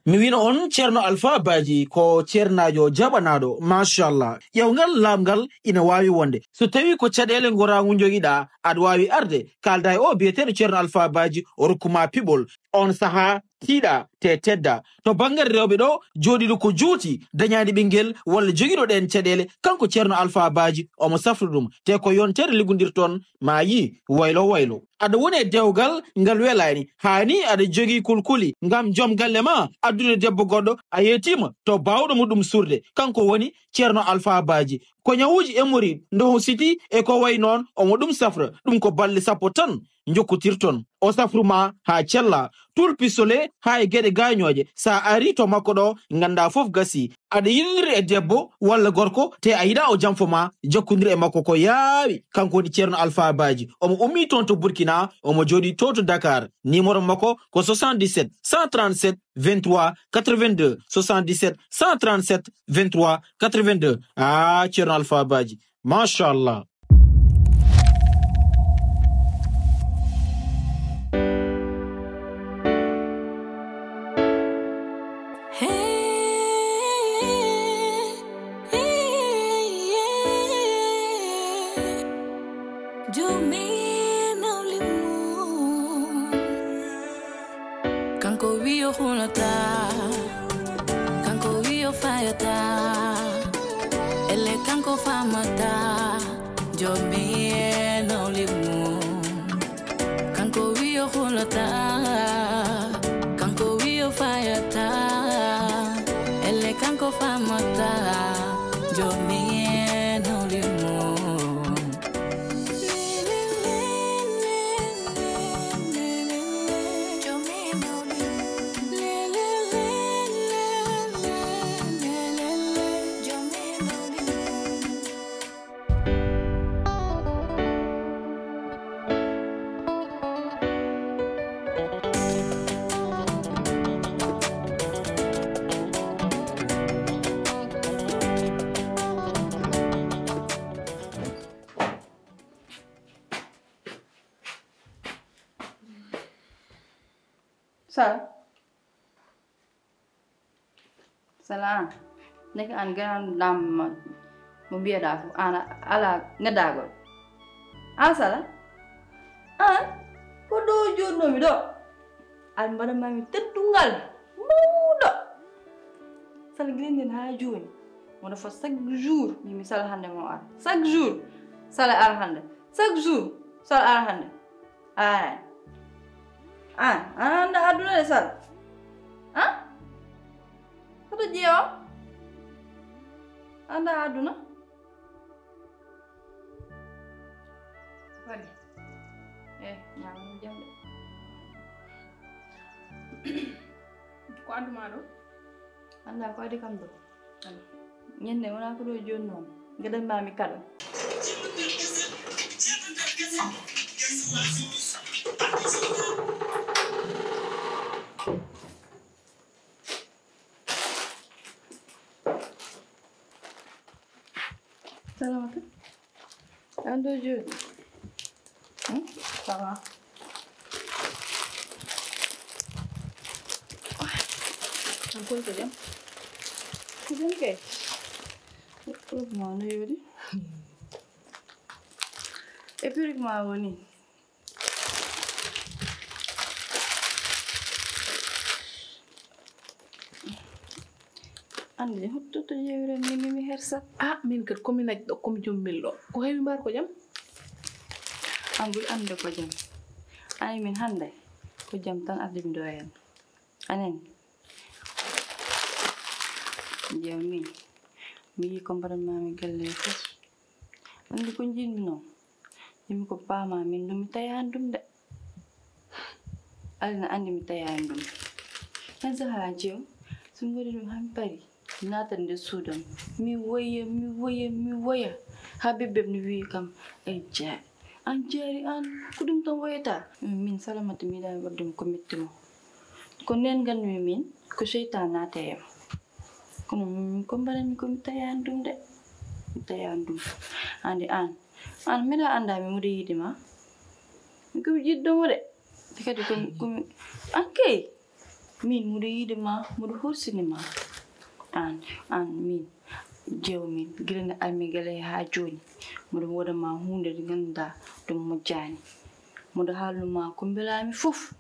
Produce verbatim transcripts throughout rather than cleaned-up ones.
Mi wino on Ceerno Alfaa Baaji ko ceernaajo jaɓanaaɗo, machallah. Ƴeewngal laaɓngal ina waawi wonde. So tawii ko caɗeele ngoraagu njogiɗaa, aɗa waawi arde, kaalda e o biyeteeɗo Ceerno Alfaa Baaji, o rokku ma piɓol. Oon sahaa, tiiɗa, te tedda. To banngal rewɓe ɗo, jooɗiiɗo ko juuti, dañaani ɓinngel, walla jogiiɗo ɗeen caɗeele, kanko Ceerno Alfaa Baaji, omo safra ɗum. Te ko yonteede liggondirton, ma yii, waylo waylo. Aɗa woni e dewgal ngal welaani, haa ni aɗa jogii kulkuli ngam joom galle ma addude debbo goɗɗo, a yeetiima to baawɗo mo ɗum suurde. Kanko woni Ceerno Alfaa Baaji. Ko ñawuuji hémorroïde, ndoho siti e ko wayi noon, omo ɗum safra. Ɗum ko balɗe sappo tan njokkotirton. O safru ma haa cella. Tul pistolet haa e geɗe gaañooje. So a arii to makko ɗo, nganndaa fof gasii. Aɗa yiɗindiri e debbo walla gorko, te a yiɗaa o jamfo ma, jokkondir e makko ko yaawi. Kanko woni Ceerno Alfaa Baaji. Omo ummii toon to Burkina, omo jooɗii to to Dakar. Numéro makko ko soixante-dix-sept, cent trente-sept, vingt-trois, quatre-vingt-deux. Soixante-dix-sept, cent trente-sept, vingt-trois, quatre-vingt-deux. Ah, Ceerno Alfaa Baaji. Machallah. Kanko wi o hulata, kanko wi o fayata, elle kanko famata, jomi e nawli mum. Kanko wi o hulata, kanko wi o fayata, elle kanko famata, jomi e nawli mum. Sala. Sala an. Ndeke an gaynaako lamma mo mbiyeɗaa fof, an a alaa neɗɗaagol. An Sala? An? Ko ɗo jonnoomi ɗo? An mbaɗan ma mi teddungal mawɗo. Sala gila nden haa jooni. Wona fof chaque jour mi, mi Sala hannde mo ara. Chaque jour Sala ara hannde. Chaque jour Sala ara hannde. Ay. An, an annda aduna de Sala. An? Hoto ƴeewa? Annda aduna? Bari. Eh, ñaama jam de. Ko addu ma ɗo? Annda ko addi kam ɗo. Ñande wona ko ɗo jooni noon. Gadan ma mi kaɗo. Salamata. An ɗo jooɗi. Hmm? Ça va. An kon ko jam? Ko jam kay. Robe ma no yooɗi. E perruque ma woni. Ande hottoto yeewren ni mi hersa. Ah, min kat komi naj ɗo, komi jommil ɗo. Ko heewi mbar ko jam? An ɓuri ande ko jam. Ani min hannde ko jam tan addi mi ɗo hen. Anen. Jeew min. Mi yii ko mbaɗan ma mi galle fof. Andi ko jiɗmi noon. Jiɗmi ko paama min ɗum mi tayaani ɗum de. Alla na andi mi tayaani ɗum. Hen sahaa jeew, so mi waɗi ɗum han pari, mi naata nder suudam. Mi woya, mi woya, mi woya. Haa bebbem no wi'i kam, ay jaa, an jaari an, ko ɗum tan woyata. Min Salamata mi yiɗaani waɗde mo ko metti mo. Ko nden nganndu-mi min, ko seytaan naata e am. Kono min ko mbaɗanmi ko mi tayaani ɗum de. Mi tayaani ɗum. Andi an, an mbiɗa annda mi mude yiide ma. Mi ko mi jiɗɗo mo de. Te kadi ko mi, ko mi, an kay. Min, mboɗo yiɗi ma, mboɗo horsini ma. Aan, aan, min, jeew min, gila nde armi galle he haa jooni, mboɗo wooda ma huunde nde ngannduɗaa ɗum moƴƴaani. Mboɗo haalnu ma ko mbelaami fof.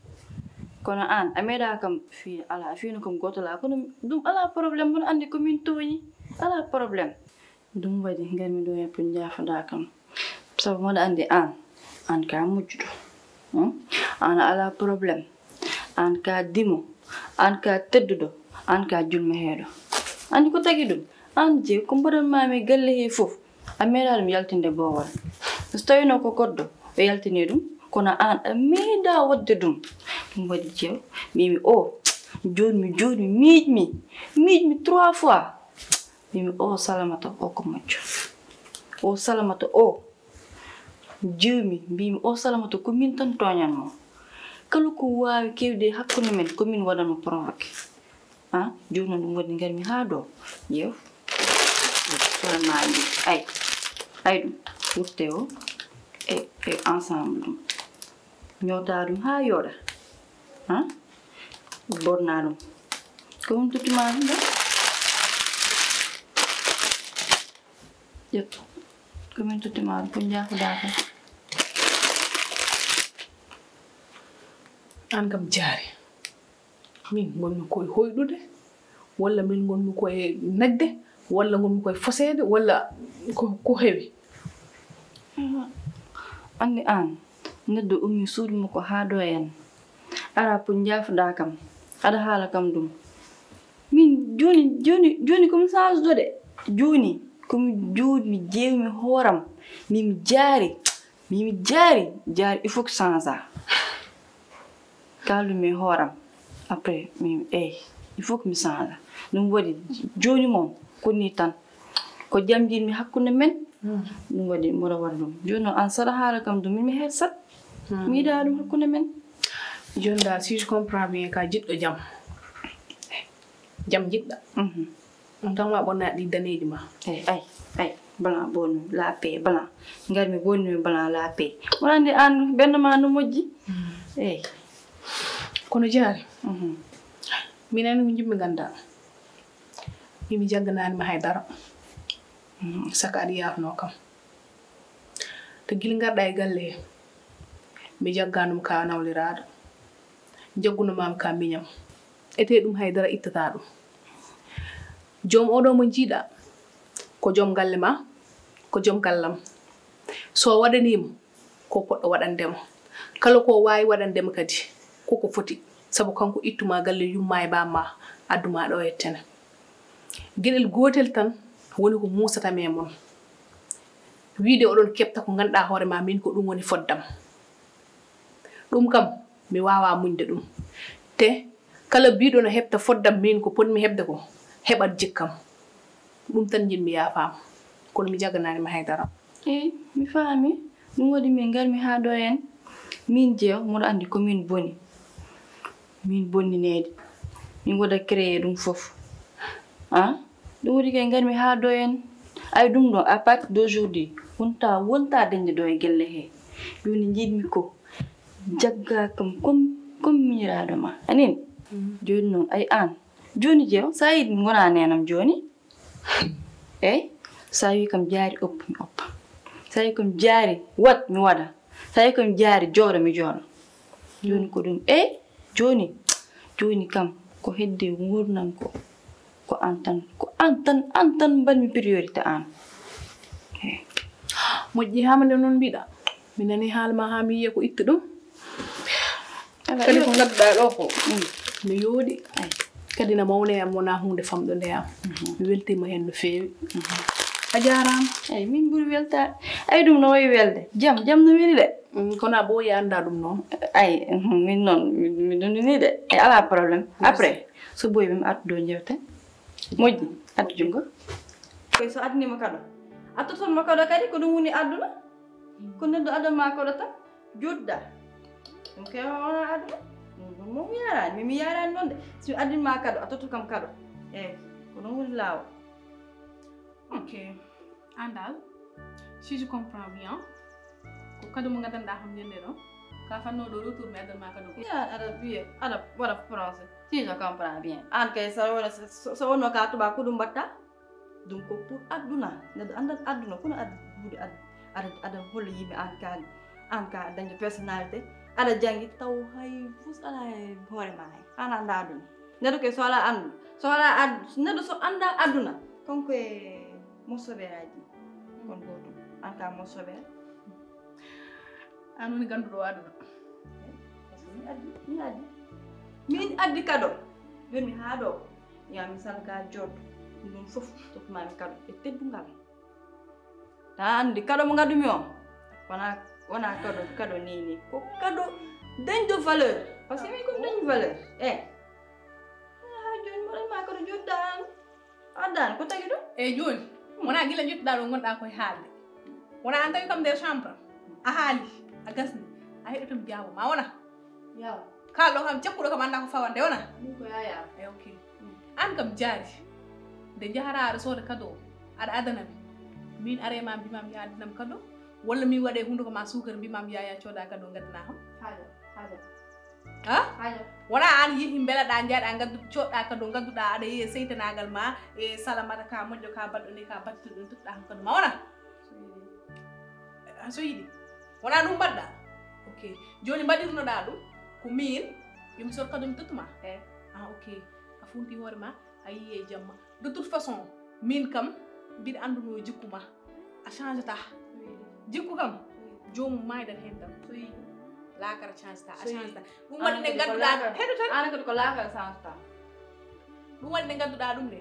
Kono aan, a meeɗaa kam fii, alaa, fiino kam gooto alaa, kono ɗum alaa problème, mboɗo anndi ko min tooñi, alaa problème. Ɗum waɗi ngarmi ɗo e pour njaafoɗaa kam. Sabu mboɗo anndi aan, aan ka moƴƴuɗo. Hmm? Aan alaa problème. Aan ka dimo. Aan ka tedduɗo. Aan ka julmeheeɗo. Anndi ko tagi ɗum? Aan je ko mbaɗanmaami galle he fof, a meeɗaa ɗum yaltinde boowal. So tawino ko goɗɗo, o yaltini ɗum. Kono aan a meeɗaa waɗde ɗum. Ɗum waɗi jeew. Mbimi, o, jooni mi, jooni mi miijmi. Miijmi trois fois. Mbimi, o Salamata o ko moƴƴo. O Salamata o. Jeewmi, mbimi, o Salamata ko min tan tooñan mo. Kala ko waawi kewde hakkunde men, ko min waɗan mo provoqué. Ah, jooni noon ɗum waɗi ngarmi haa ɗo. Jeew. Vraiment, ay. Ay ɗum. Wurte o. E, e ensemble ɗum. Ñoota ɗum haa yooɗa. Ah? Borna ɗum. Ko ɗum tutti ma ɗum ɗo? Ƴettu. Ko min tutti ma ɗum, ko njaafoɗaa kam. Aan kam jaari. Min ngonmi koye hoyɗude, walla min ngonmi koye nagde, walla ngonmi koye foseede, walla ko, ko hewi? Anndi aan, neɗɗo ummi suudu makko haa ɗo en. Ara pour njaafoɗaa kam, aɗa haala kam ɗum. Min jooni, jooni, jooni ko mi change ɗo de. Jooni ko mi jooɗi, mi jeewmi hooram, min mi jaari. Mi, mi jaari, jaari, il faut que change. Kaalumi e hooram. Après, mi, eey, il faut que mi change. Ɗum waɗi, jooni moom, ko nii tan. Ko jam njiɗmi hakkunde men. Hmm. Ɗum waɗi, mboɗo waɗa ɗum. Jooni noon, aan saɗa haala kam ɗum, min mi hersat. Hmm. Mi yiɗaa ɗum hakkunde men. Jooni daal, si je comprends bien, ka jiɗɗo jam. Jam jiɗɗa. Mhm. On tan ma ɓonna ɗi daneeji ma. Eey, ay, ay, blanc bonmi, la paix, blanc. Ngarmi bonmi, blanc, la paix. Wona anndi aan, ɓernde ma no moƴƴi. Mm. Eey. Kono jaari. Mhm. Min anndi ko njiɗmi nganndaa. Min mi jagganaani ma hay dara. Mm. Saka aɗa yaafnoo kam. Te gila ngarɗaa e galle he, mi jaggaanum ka nawliraaɗo. Jagguno maam ka miñam. Etee ɗum hay dara ittataa ɗum. Joom oɗo mo njiiɗaa, ko joom galle ma, ko joom gallam. So waɗanii mo, ko poɗɗo waɗande mo. Kala ko waawi waɗande mo kadi, ko ko foti. Sabu kanko ittuma galle yumma e bamma, adduma ɗo e tene. Geɗel gootel tan woni ko muusata me mon. Wiide oɗon keɓta ko ngannduɗaa hoore ma, min ko ɗum woni foddam. Ɗum kam, mi waawaa muñde ɗum. Te kala biiɗo no heɓta foddam min ko potmi heɓde ko, heɓat jikkam. Ɗum tan njiɗmi yaafaama. Kono mi jaganaani ma hay dara. Eey, mi faami. Ɗum waɗi min ngarmi haa ɗo en. Min jeyo, mboɗo anndi ko min boni. Min bonnineede. Min waɗa créé ɗum fof. Ah? Ɗum waɗi kay ngarmi haa ɗo en. Ay ɗum ɗo, à partir d'aujourd'hui, wonta, wonta dañde ɗo e gelle he. Jooni njiɗmi ko jagga kam comme, comme miñiraaɗo ma. Anin? Mm. Jooni noon, ay aan. Jooni jeyo, so a yiɗi ngona neenam jooni. Eey, so a wii kam jaari oppu, mi oppa. So a wii kam jaari waɗ, mi waɗa. So a wii kam jaari jooɗo, mi jooɗo. Jooni ko ɗum. Eey, jooni, jooni kam ko heddi nguurndam ko, ko aan tan, ko aan tan, aan tan mbaɗmi priorité aan. Eey. Moƴƴi haa ma nde noon mbiɗa. Mi nani haala ma haa mi yiya ko itta ɗum. Ala, kadi iyo. Ko ngadduɗaa ɗo ko, mm, no yooɗi. Ay. Kadi na mawna e am, wona huunde famɗunde e am. Mhm. Mi weltiima heen no feewi. Mhm. A jaaraama. Ay, min ɓuri weltaade. Ay, ɗum no wayi welde. Jam, jam no weli de. Mm, kono a ɓooyi anndaa ɗum noon. Ay, mhm, min noon, mi, mi dundini de. Ay, alaa problème. Merci. Après, so ɓooyi, mi artu ɗo njewten. Moƴƴi, addu junngo. Koy so addani mo kado. A tottan mo kado kadi, ko ɗum woni aduna. Ko neɗɗo addan ma kado tan, jodda. Ɗum kay wona aduna. Ɗum ɗum mo mi yaraani, mi, mi yaraani noon de. Si mi addin ma kado, a totto kam kado. Eey, ko ɗum woni laawol. Ok. Aan daal, si je comprends bien, ko kado mo ngaddanɗaa kam ñande ɗo, Ka fanno ɗo retour mi addan ma kado. Ya, aɗa wiye, aɗa waɗa français. Si je comprends bien. An kay so wona, so, so wonno ka tuba ko ɗum mbatta. Ɗum ko pour aduna. Neɗɗo anndat aduna, kono aɗa huuɗi ad-, aɗa, aɗa holla yimɓe an ka, an ka dañde personnalité. Aɗa janngi taw hay fus ala e hoore ma hay. An annda aduna. Neɗɗo kay so ala andu, so ala ad-, neɗɗo so annda aduna, kanko e mo soɓeeraji. Kon ko ɗum. An ka mo soɓeera. An woni ganduɗo aduna. Par ce que min addi, min addi. Min addi kado. Joni mi haa ɗo. Ya mi salga jooɗo. Ɗum ɗum fof tottuma mi kado. E teddungal. Ta andi kado mo ngadumi o. Wona, wona kado, kado ni ni. Ko kado dañde valeur. Par ce que min ko dañi valeur. Eh. Haa joni mo ma kado jodda an. Addan, ko tagi ɗum? Eyyi, jooni, wonaa gila njottuɗaa ɗo ngonɗaa koye haalde. Wonaa aan tawi kam nder chambre, a haali, a gasni, a heɗoto mi jaabo ma, wonaa? Yaw. Kaalɗo kam, cakkuɗo kam anndaa ko fawande, wonaa? Min ko yaya. Eyyi, ok. Mm. Aan kam jaari. Nde njaharaa aɗa sooda kado, aɗa adana mi. Min aree ma mbi ma mi yaa addanam kado, walla min waɗee hunnduko ma suukar mbi ma mi yaya cooda kado ngaddanaa kam? Haaja, haaja. Ha? Haaja. Wona aan yehi mbelaɗaa njaaɗaa ngaddu coɗɗaa kado ngadduɗaa aɗa yehi e seytanaagal ma e salamata ka moƴƴo ka baɗɗo ni ka battuɗo ɗum tutɗaa kam kado ma wona? So yiɗi. A so yiɗi. Wona ɗum mbaɗɗaa? Ok. Jooni mbaɗirnoɗaa ɗum ko miin yo mi sor kado mi tottuma? Eh. Ah ok. A funti hoore ma a yiye jamma. De toute façon, min kam, mbiɗa annduno jikku ma. A change ta. Jikku kam, joomum maaydan heen tan. Laakara change ta, a change ta. Ɗum waɗi nde ngannduɗaa, heɗo tan. Aan kadi ko laakara change ta. Ɗum waɗi nde ngannduɗaa ɗum nde.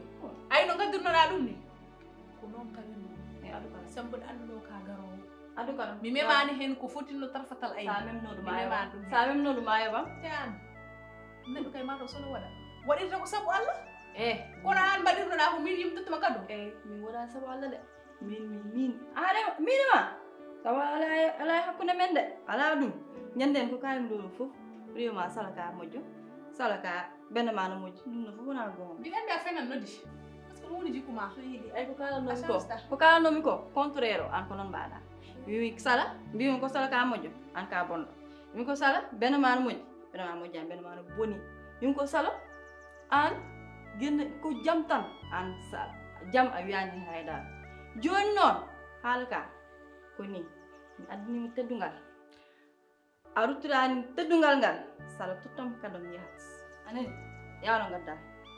Ay no ngaddirnoɗaa ɗum ni. Ko noon kawirno. E adu kala. Sabu mbiɗa annduno ka garoowo. Adu kala. Mi memaani heen ko fotinno tarfatal ayni. Sa memno ɗum. Mi memaani ɗum. Sa memno ɗum ayo bam. Te aan. Neɗɗo kay maa ɗo solo waɗa. Waɗirta ko sabu Allah. Eh. Kono aan mbaɗirnoɗaa ko min yimɓe tottuma kado. Eh, min waɗa sabu Allah de. Min, min, min. Aɗa, min ma. Sabu ala, ala hakkunde men de. Ala ɗum. Ñande en ko kaari ɗo fof. Riyo ma sala ka moƴƴo. Sala ka bende ma no moƴƴi. Ɗum no fof wona goonga. Mbiɗa anndi a fenan noddi. Parce que ɗum woni jikku ma. So yiɗi, ay ko kalannomi ko. Ko kalannomi ko, contraire o, an ko noon mbaɗa. Wimi sala, mbimi ko sala ka moƴƴo, an ka bonɗo. Wimi ko sala, bende ma no moƴƴi. Bende ma moƴƴi, an bende ma no boni. Wimi ko sala, an gende ko jam tan, an sala. Jam a wiyani heen haydara. Jooni noon, haala ka, ko ni, mi addinima teddungal. A ruttiraani teddungal ngal, sala tottam kado mi yahat. Anani, yawno ngadda.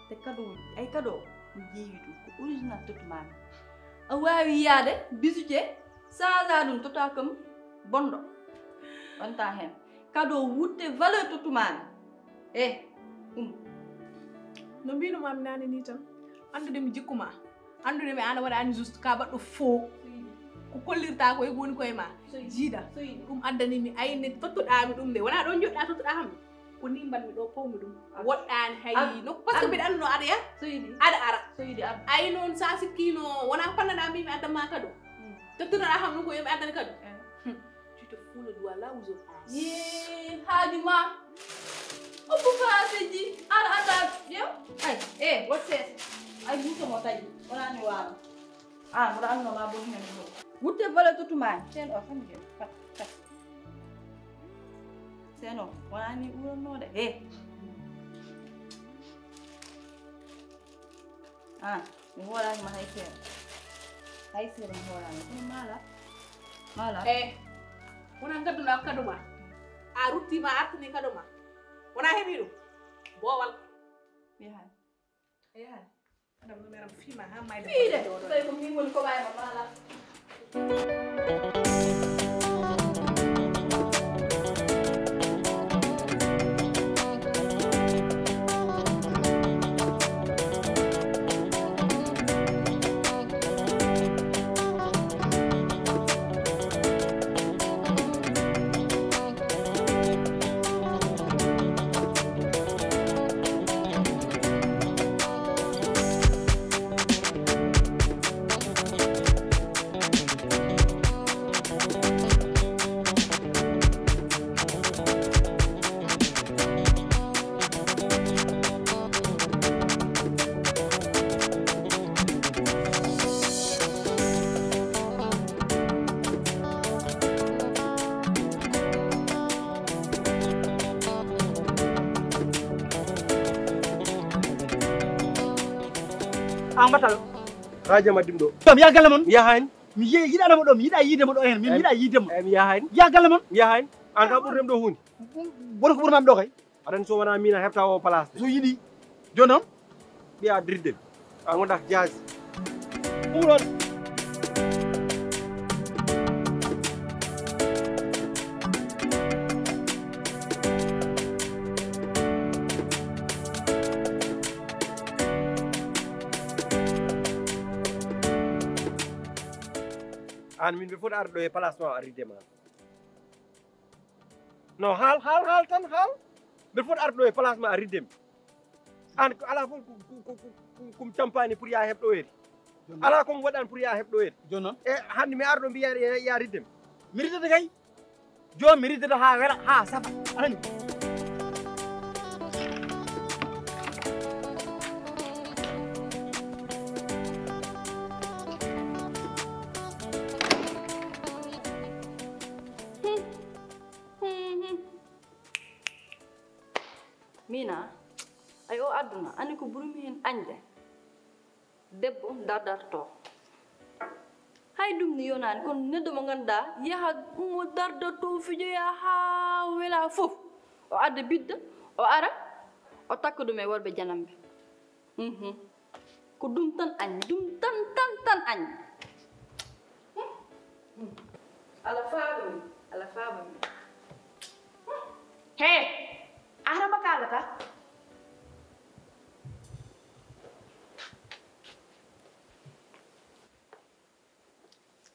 Te kado, ay kado, mi jeewi ɗum, ko original tottumaami. A waawi yiyaade, bisuje, saasaa ɗum, totta kam bonɗo. Wonta heen. Kado wutte valeur tottumaami. Eh, ɗum. No mbiinoma mi naane ni tan, anndude mi jikku ma. Anndude mi aan a waɗaani juste ka baɗɗo faux. Ko kollirta ko e woni koye ma. Jiida. Ɗum addani mi ayne tottuɗaa mi ɗum nde. Wona ɗon joɗɗa tottuɗaa ham. Ko ni mbanmi ɗo pawmi ɗum. Woɗɗaani hay no parce que mbiɗa annduno aɗa ya. Aɗa ara. Ay noon sa sikkino wona pannaɗa mbimi addan ma kado. Tottunoɗa ham ɗum ko yomi addan kado. Tu te fous le doigt là où je pense. Yee, haaju ma. Oppu faranseeji, an anda, yo. Ay, eh, wot sees. Ay, buuto mo taƴi. Wona ni waalo. Ah, mboɗo anno ma boni hen ɗo. Wutte bala totuma. Sen o, fami je. Kat, kat. Sen o, wona ni uranno de. Eh. Ah, mi hoolaaki ma hay seeɗa. Hay seeɗa mi hoolaaki ma. Kono maala. Maala. Eh, wona ngadduɗa kado ma. A rutti ma artini kado ma. Wona heɓi ɗum. Boowal. Yahan. Yahan. Adam numéro am fii ma ha mayde. Fiide. Tawi ko min woni ko ɓaye ma maala. An mbaɗta ɗo? Raja ma dimɗo. Ɗo mi yaha galle mon. Mi yaha hen. Mi ye-, yiɗanamo ɗo, mi yiɗa yiidemo ɗo hen. Min mi yiɗa yiidemo. Em, mi yaha hen. Yaha galle mon. Mi yaha hen. An kam ɓurɗem ɗo huunde. Won ko ɓurɗam ɗo kay. Aɗa anndi so wonaa miin a heɓta o place de. So yiɗi. Jooni noon? Ɓiya dirde. A gonda jaasi. Umroɗo. Aan min mbiɗa foti arde ɗo e place ma, a ridde ma. No, haal, haal, haal tan, haal. Mbiɗa foti arde ɗo e place ma, a ridde mi. Aan ko alaa fof ko, ko, ko, ko, ko, ko mi campaani pour ya heɓ ɗo eri. Jooni noon. Alaa ko mi waɗaani pour ya heɓ ɗo eri. Jooni noon. E hannde mi arɗo mbiya ya, ya ridde mi. Mi riddata kay. Jooni mi riddata haa wela, haa safa. Anani? Mina, ay o aduna, ani ko ɓurmi hen añde. Debbo dardarto. Hay ɗum ni yonani, kono neɗɗo mo ganduɗa, yaha mo dardarto, fijoya ha wela fof. O adda bidda, o ara, o takka ɗum e worɓe janamɓe. Mhm. Ko ɗum tan añi, ɗum tan, tan, tan añi. Ala faaba mi, ala faaba mi. He, a hara mba kaalata?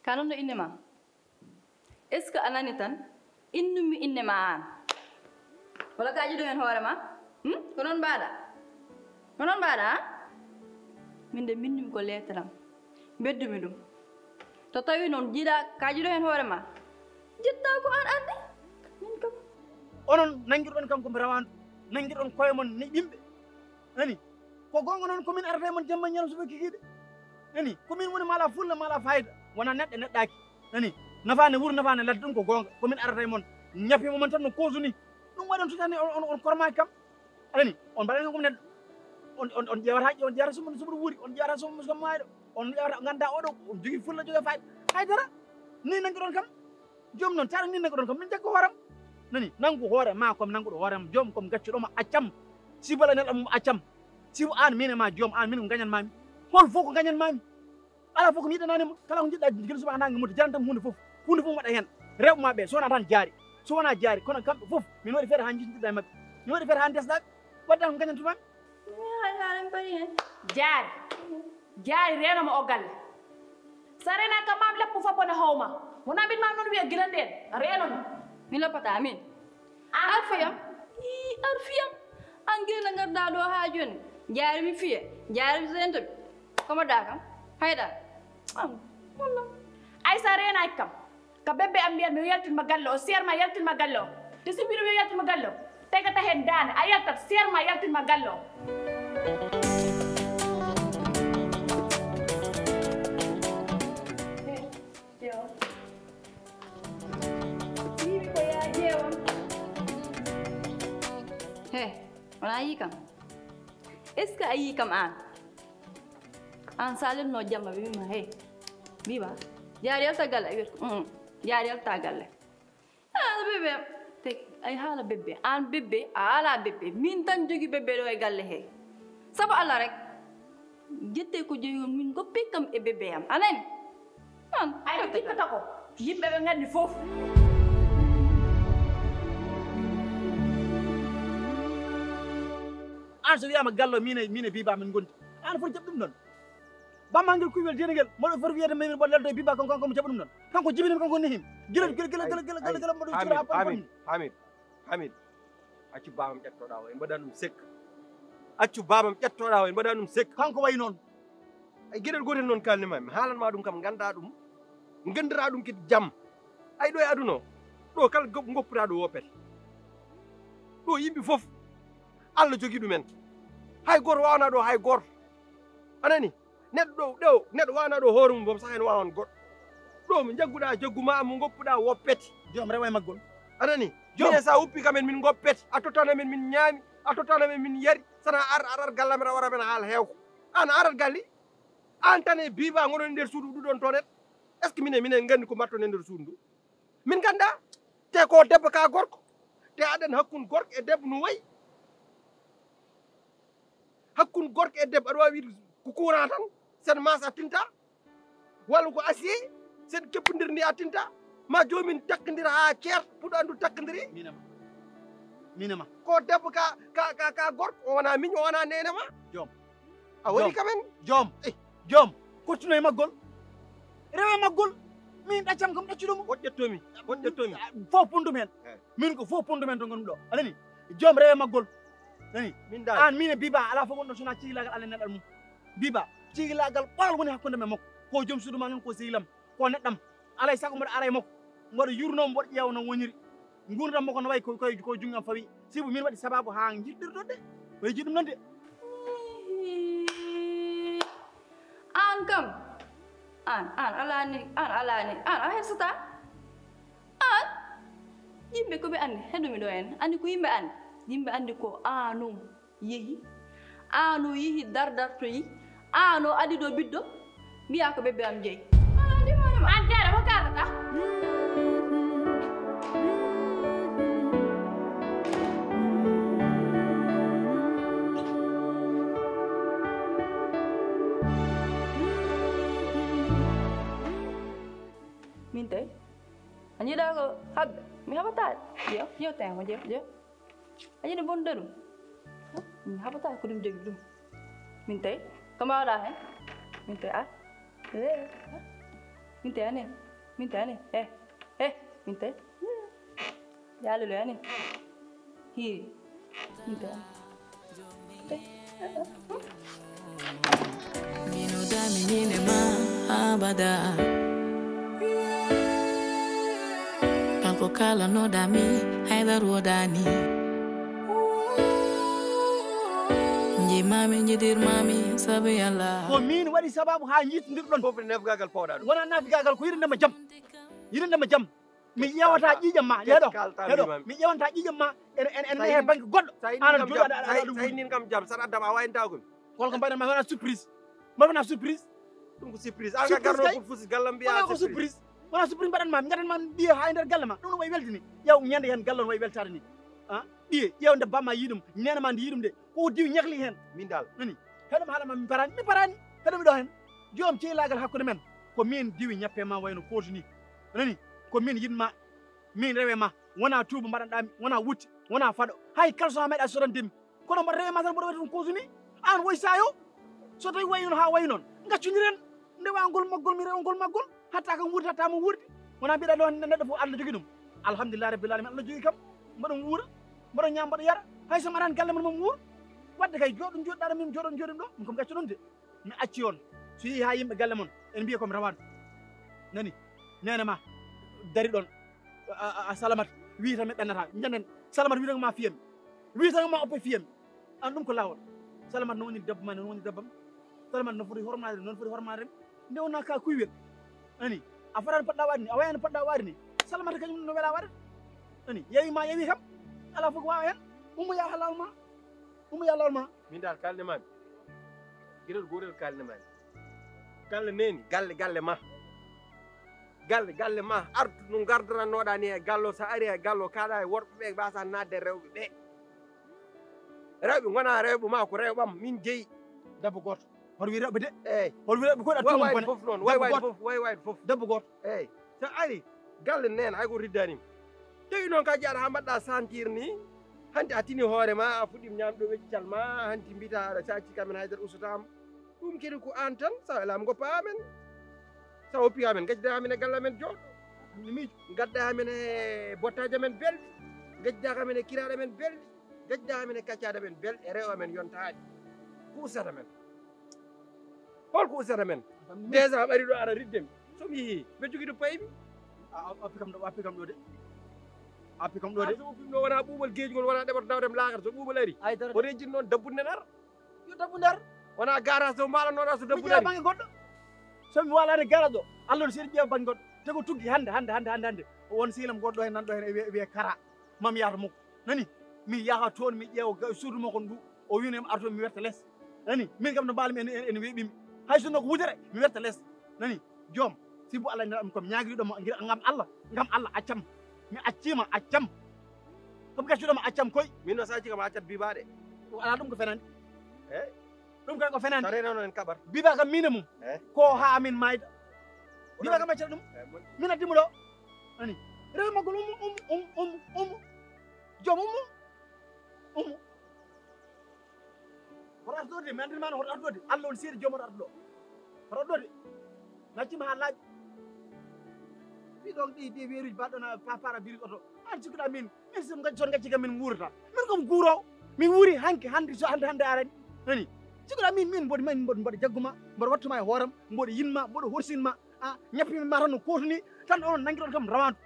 Ka noon no innde ma? Est-ce que a nani tan? Innumi innde ma aan. Wala ka jiɗo heen hoore ma? Hmm? Ko noon mbaɗa? Ko noon mbaɗa, ha? Min de mbindumi ko lettre am. Mbeddumi ɗum. To tawi noon jiɗa ka jiɗo heen hoore ma? Jetta ko aan anndi. Min kam. Onon nangirɗon kam ko mi rawaandu. Nangirɗon koye mon ni ɓimɓe. Nani? Ko goonga noon, ko min arata e mon jamma ñalawma subaka kikiiɗe. Nani? Ko min woni mala fulla, mala fayda. Wona neɗɗo neɗɗaaki. Nani? Nafaande wuro, nafaande ladde, ɗum ko goonga. Ko min arata e mon. Ñappima mon tan no kosuni. Ɗum waɗi on sutani on, on, on kormaaki kam. Anani? On mbaɗani kam neɗɗo. On, on, on ƴeewata, on ƴeewata somo, somo wuuri, on ƴeewata somo, somo maayɗo. On ƴeewata, ngannda oɗo, on jogii fulla, jogii fayda. Haydara. Ni nangiɗon kam. Joom noon, tara ni nangiɗon kam, min jaggo hooram. Nani? Nangu hoore ma, kom nanguɗo hooram. Joom kom gaccuɗo ma, accam. Sibu ala nelɗo mum, accam. Sibu aan, min e ma joom, aan, min ko gañan mami. Hol fof ko gañan mami. Ala fof ko mi yiɗanani mo. Kala ko jiɗɗa gila suba ha nangue mudde, jantam hunde fof. Hunde fof waɗa hen. Rewɓe ma ɓe, so wona tan jaari. So wona jaari, kono kamɓe fof, min waɗi feere ha jittiɗa e maɓɓe. Min waɗi feere ha ndesɗaɓe. Wadda ko gañan tumami. Mi haali haala mi paari hen. Jaari. Jaari reenoma o galle. Sa reenaaki kam mam leppu fabbo ne howma. Wona mbin mam noon wiya gila ndeen. Reenoma. Mi loppata min. Arfiyam. Ii, arfiyam. An gila ngarda ɗo ha joni. Jaari mi fiya. Jaari mi sento. Ko mbaɗɗa kam? Haydara. Am, walla. Ay sa reenaaki kam. Ka bébé am mbiyat mi yo yaltin ma galle o, seer ma yaltin ma galle o. Te si mbiɗo yo yaltin ma galle o, tegata hen daane, a yaltat, seer ma yaltin ma galle o. Yo. Wiimi ko yaa ƴeewan. He, wona yii kam? Est-ce que a yii kam aan? Aan sa lelno jamma ɓe wima, hey, Biba, jaari yalta galle, a wiyata ko, mm, jaari yalta galle. Haala bébé am. Te ay haala bébé, aan bébé, a ala bébé. Min tan jogi bébé ɗo e galle he. Sabu Allah rek. Jette ko jeyi on, min goppe kam e bébé am. A nani? Aan, ay ko jikkata ko. Yimɓe ɓe nganndi fof. Aan so wiyama gallo, min e, min e Biba min gondi. Aan foti jaɓ ɗum ɗon. Bamma ngel kuwel dina ngel, moɗo foti wiyede min mboɗo leldo e Biba kanko, kanko mo jaɓa ɗum ɗon. Kanko jibinimi, kanko nehimi. Gila, gila, gila, gila, gila, gila, gila, mboɗo jira ha Hamid, Hamid, Hamid. Accu babam ƴettoɗa o, en mbaɗa ɗum sek. Accu babam ƴettoɗa o, en mbaɗa ɗum sek. Kanko wayi noon. Ay geɗel gotel noon kalni ma, mi haalan ma ɗum kam, ganda ɗum. Gandira ɗum kadi jam. Ay ɗo e aduna o. Ɗo kala gop-, goppuɗa ɗo woppete. Ɗo yimɓe fof. Allah jogi ɗumen. Hay goto wawana ɗo, hay goto. A nani? Neɗɗo ɗo, ɗo, neɗɗo wawana ɗo hoore mum, boom saha ene wawan goɗɗo. Ɗo mo jagguɗa, jaggu ma, mo goppuɗa, woppete. Joom rewa e maggol. A nani? Joom. Minen sa woppi kam en, min goppete. A tottana men, min ñaami. A tottana men, min yari. Sana ar, ar, ar galle amen, a wara men haala hewko. An a arat galle? Aan tan e Biba ngonon e nder suudu ɗuɗon toon en. Est-ce que minen minen nganndi ko mbaɗton e nder suudu ndu? Min nganndaa. Te ko debbo ka gorko. Te aɗan hakkun gorko e debbo no wayi. Hakkun gorko e debbo aɗa waawi wiide ko courant tan. Sen maas a tinta. Walla ko acier. Sen keppindir ni a tinta. Ma joomin takkindira haa ceer. Puɗo anndu takkindiri. Minama. Minama. Ko debbo ka ka ka ka gorko. O wona miñ o wona nene ma. Joom. A woni Joom. Kamen. Joom. Eh. Joom. Kottuno e maggol. Rewe maggol. Min ɗaccam kam ɗaccuɗo mo. Woɗƴettomi. Woɗƴettomi. Fof pondum hen. Eh. Min ko fof pondum hen to ngonmi ɗo. Anani? Joom rewe maggol. Nani? Min dal. An min e Biba ala fof wonɗo sona cigilagal Allah neɗɗal mum. Biba cigilagal ɓoral woni hakkunde men makko. Ko joom suudu ma noon ko sehilam. Ko neɗɗam. Alay sago mboɗo ara e makko. Mboɗo yurno mboɗo ƴeewa no woniri. Ngurdam makko no wayi ko koye ko junngam fawi. Sibu min waɗi sababu haa jiɗɗirɗon de. Ko e jiɗum noon de. Aan kam. Aan, aan alaani, aan alaani, aan a hersataa. Aan. Yimɓe ko ɓe anndi, heɗumi ɗo en. Anndi ko yimɓe anndi. Yimɓe anndi ko aanum yehi. Aano yehi dardartoyi. Aano adi ɗo biddo. Mbiya ko bebbe am jeyi. An jaara ko kalata. Min tawi a jiiɗa ko haɓɓe mi haɓataade. Jew jew tawi mo jew jew. A yiɗi bonde ɗum? Min haɓata ko ɗum jogi ɗum. Min tawi ko mbaawɗa heen? Min tawi a min tawi ani min tawi ani eh eh min tawi yaalilo ani hiiri min tawi ani Mino dami nyine ma abada. Kanko kala no dami haydar wodani. Njimami njidirmami sabi Allah. Ko min waɗi sababu ha jiitondirɗon. Fof nafgagal pawɗa ɗum. Wona nafgagal ko yiɗandema jam. Yiɗandema jam. Mi ƴeewata ƴiiƴam ma, yeɗo, yeɗo, mi ƴeewanta ƴiiƴam ma ene ene ene he bannge goɗɗo. An aɗa jooɗi aɗa aɗa ɗum. Tawi nin kam jam, saɗa addam a wayanta ko. Kol ko mbaɗan ma wona surprise. Mbaɗan ma surprise. Ɗum ko surprise. An ka garno ko fusi gallam mbiya ko surprise. Wona surprise mbaɗan ma, mi ngadan ma ɓiye ha e nder galle ma. Ɗum no wayi weltini. Ƴeew ñande hen galle no wayi weltade ni. Ah, ɓiye ƴeew nde bamma yi ɗum, nene ma ndi yi ɗum de. Ko diwi ñakli hen. Min dal. Nani. Heɗum haala ma mi parani, mi parani. Heɗum ɗo hen. Joom ceylaagal hakkunde men. Ko min diwi ñappe ma wayno kooti ni. Nani? Ko min yiɗma, min rewe ma. Wona tuuba mbaɗanɗami, wona wutte, wona faɗo. Hay kalson ha meeɗa sodandemi. Kono mbaɗa rewe ma tan mboɗo waɗi ɗum koosuni. An woy sayo. So tawi wayi noon ha wayi noon. Gaccodiren. Ndewa ngol maggol mi rewa ngol maggol. Hatta kam wuurdi hatta mo wuurdi. Wona mbiɗa ɗo neɗɗo fof Allah jogi ɗum. Alhamdulillah rabbil alamin Allah jogi kam. Mboɗo wuura. Mboɗo ñaam mboɗo yara. Hay so mbaɗan galle mon moom wuur. Wadde kay jooɗo jooɗɗaɗo min jooɗo jooɗim ɗo. Min kam gacco ɗum de. Mi acci on so yehi ha yimɓe galle mon en mbiya komi rawaɗo nani nene ma dari ɗon a salamat wi tan mi ɓennata janen salamat wi tan ma fiyami wi tan ma oppe fiyami an ɗum ko lawol salamat no woni debbo ma no woni debbam salamat no foti hormade no foti hormade nde wona ka kuywel ani a fotani poɗɗa waɗi ni a wayani poɗɗa waɗi ni salamat kañum no wela waɗa ani yewi ma yewi kam ala fof ko wawa hen ummo yaha lawol ma ummo yaha lawol ma min dal kalne mami Geɗel gootel kaalnemaani. Galle neeni, galle, galle ma. Galle, galle ma. Artu no ngardanannooɗaa ni e gallo, so a ari e gallo, kaaɗa e worɓe ɓe, mbaasaa naatde e rewɓe ɓe. Rewɓe ngonaa rewɓe ma, ko rewɓe am, min jeyi. Debbo gooto. Hoto wi rewɓe de. Eey. Hoto wi rewɓe gooto. Way wayde fof noon, way wayde fof, way wayde fof. Debbo gooto. Eey. So a ari, galle neene, hay gooto riddaani ma. Tawi noon ka jaaɗa haa mbaɗɗaa sentir ni, hanti a tini hoore ma, a fuɗɗiima ñaamde ɗo weccital ma, hanti mbiyataa aɗa saacci kam en haydara ustataa ma. Ɗum kadi ko aan tan, so a welaama ngoppaa amen. So a woppii amen, ngaccidaa amen e galle amen jooɗo. Miijo. Ngaddaa amen e bottaaji amen belɗi, ngaccidaa amen e kiraaɗi amen belɗi, ngaccidaa amen e kaccaaɗi amen belɗi e rewɓe amen yontaaɓe. Ko ustata men? Hol ko ustata men? Déjà a ɓarii ɗo aɗa ridde mi. So mi yehii, mbeɗa jogii to paymi. A oppi kam ɗo, a oppi kam ɗo de. A oppi kam ɗo de. So oppi ɗo wonaa ɓuuɓol geeƴgol, wonaa ɗeɓoto dawde mi laakara so ɓuuɓol arii. Ay dara. Hoto ejjit noon dabbude nden ara. Yo dabbu nder. Wonaa garage to mbaalannoɗaa so dabbude arii. Mi ƴeewa bannge goɗɗo. So mi waalaani garage ɗo, Allah no seeɗi ƴeewa bannge goɗɗo. Te ko tuggi hannde, hannde, hannde, hannde, hannde. O won sehil am goɗɗo heen nan ɗo heen e wiye, wiye Kara. Mam yaha to makko. Nani? Mi yaha toon mi ƴeewa ga-, suudu makko ndu. O wiino mi arto mi werta les. Nani? Min kam no mbaalmi en, en, en weeɓimi. Hay sinno ko wudere, mi werta les. Nani? Joom, sibu Allah ina ɗum, komi ñaagiriɗo mo, ngir ngam Allah, ngam Allah, accam. Mi accima, accam. Komi gaccuɗo mo, accam koy. Min no saji kam accat bibaɗe. Ala ɗum ko fenani. Eh? Ɗum kay ko fenani. Tare noon en kaɓat. Biba kam min e mum. Eh? Ko ha amin mayda. Biba kam accata ɗum. Eh, mon- Min addi mo ɗo. Ani. Rewi maggol ummu, ummu, ummu, ummu, ummu. Joom ummu. Ummu. Hoto artu ɗo de, mi anndiri ma no hoto artu ɗo de. Allah on seedi joom hoto artu ɗo. Hoto artu ɗo de. Naccima ha laaɓi. Ɗi ɗon ɗi, ɗi weeruji baɗɗo na pa-, para biris oto. An sikkuɗa min, min so gacci, son gacci kam min wuurata. Min kom guurowo. Mi wuuri hanki, hannde so hannde, hannde arani. Nani? Sikkuɗa min, min mboɗo, min mboɗo, mboɗo jagguma, mboɗo wattuma e hooram, mboɗo yinma, mboɗo horsinma. A, ñappimi ma tan no kootuni, tan onon nangiron kam rawandu.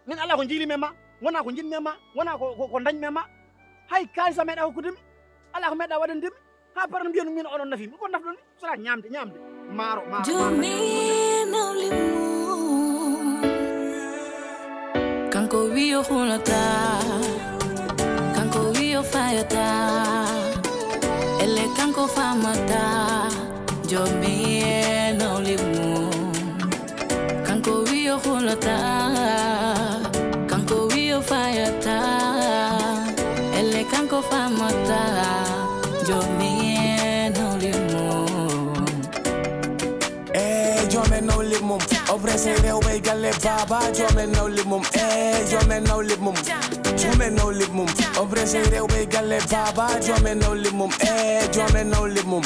Min ala ko jiilimi e ma, wona ko jiɗmi e ma, wona ko, ko, ko dañmi e ma. Hay kaalis a meeɗa hokkudemi, ala ko meeɗa waɗandemi. Ha paran mbiyon min onon nafimi, ko nafɗon mi? Sona ñamde, ñamde. Maaro, maaro. Jomi nawli mum. Kanko wiyo hulata. Kanko wiyo fayata. Elle kanko famata. Jomi nawli mum. Kanko wiyo hulata. Kanko wiyo fayata. Elle kanko famata. Jomi nawli mum. Eh, jomi nawli mum. O pressé rewɓe galle baba. Jomi nawli mum. Eh, jomi nawli mum. Jomi nawli mum. O pressé rewɓe galle baba. Jomi nawli mum. Eh, jomi nawli mum.